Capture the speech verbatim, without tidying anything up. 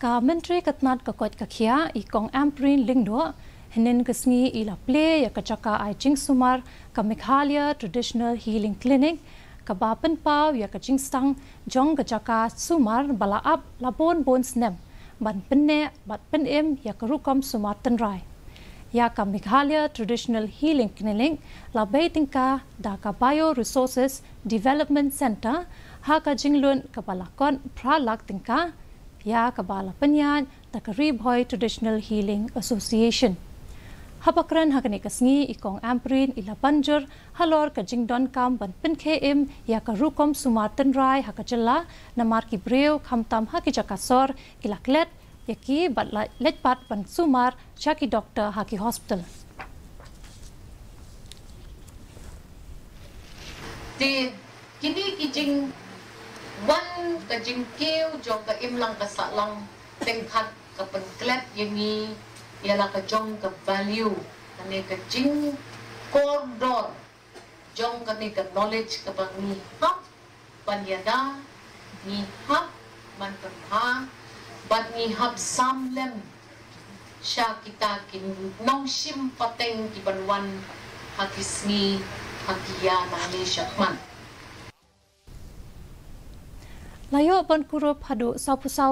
Ka Myntri ka tnat ka koit ka khiah i Kong Ampareen Lyngdoh hynnin ka sngi i la plie ïa ka jaka ai jingsumar ka Meghalaya Traditional Healing Clinic kaba pynpaw ïa ka jingstad jong ka jaka sumar ba la ap la bun bun snem ban pynneh bad pynim ïa ka rukom sumar tynrai. Ïa ka Meghalaya Traditional Healing Clinic la bei tyngka da ka Bio Resources Development Centre ha ka jinglut kaba la kot phra lak tyngka, ïa kaba la pynïaid da ka Ri Bhoi Traditional Healing Association. Haba kren ha kane ka sngi i Kong Ampareen i la pynjur halor ka jingdonkam ban pynkhie im ïa ka rukom sumar tynrai ha ka jylla namar ki briew khamtam ha ki jaka sor ki la klet ïa ki bad la leit pat ban sumar sha ki doktor ha ki hospital. Te kine ki jingwan ka jingkiew jong ka imlang ka sahlang tyngkhat ka pynklet ïa ngi ïa la ka jong ka value, kane ka jingkordor jong kane ka knowledge kaba ngi hap ban ïada, ngi hap ban pynbha bad ngi hap sam lem sha kita ki nongshim pateng ki ban wan ha ki sngi ha ki ïa nangne shakhmat. La ïoh ban kurup haduh sawphew saw